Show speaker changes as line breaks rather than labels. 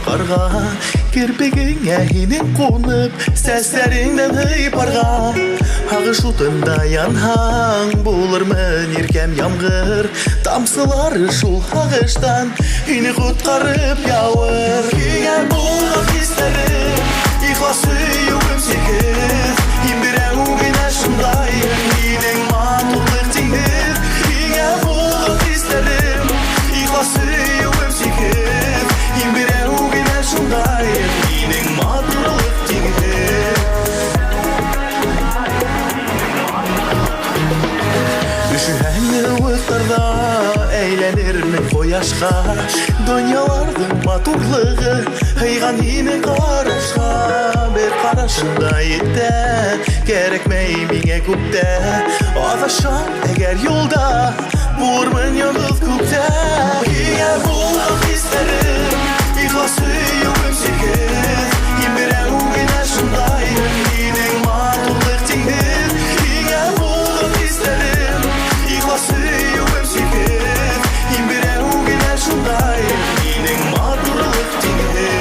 йоҡларға. Керпегеңә һинең ҡунып, сәстәреңдән һыйпарға. Һағыш утында янһаң, булырмын иркәм ямғыр. Тамсылары шул һағыштан һине ҡотҡарып яуыр. Һиңә булған хистәрем, ихлас һөйөүем сикһеҙ. Һин берәү генә шундай, һинең матурлыҡ тиңһеҙ. Һиңә булған хистәрем, ихлас һөйөүем сикһеҙ. Һин берәү генә шундай, һинең матурлыҡ тиңһеҙ. Өшөһәң ылыҡтарҙа әйләнермен ҡояшҡа. Донъяларҙың матурлығы һыйған һинең ҡарашҡа. Бер ҡарашың да етә, кәрәкмәй миңә күптә. Аҙашам әгәр юлда, булырмын йондоҙ күктә. Һиңә булған хистәрем, ихлас һөйөүем сикһеҙ. Һин берәү генә шундай, һинең матурлыҡ тиңһеҙ. Һиңә булған хистәрем, ихлас һөйөүем сикһеҙ. Һин берәү генә шундай, һинең матурлыҡ тиңһеҙ.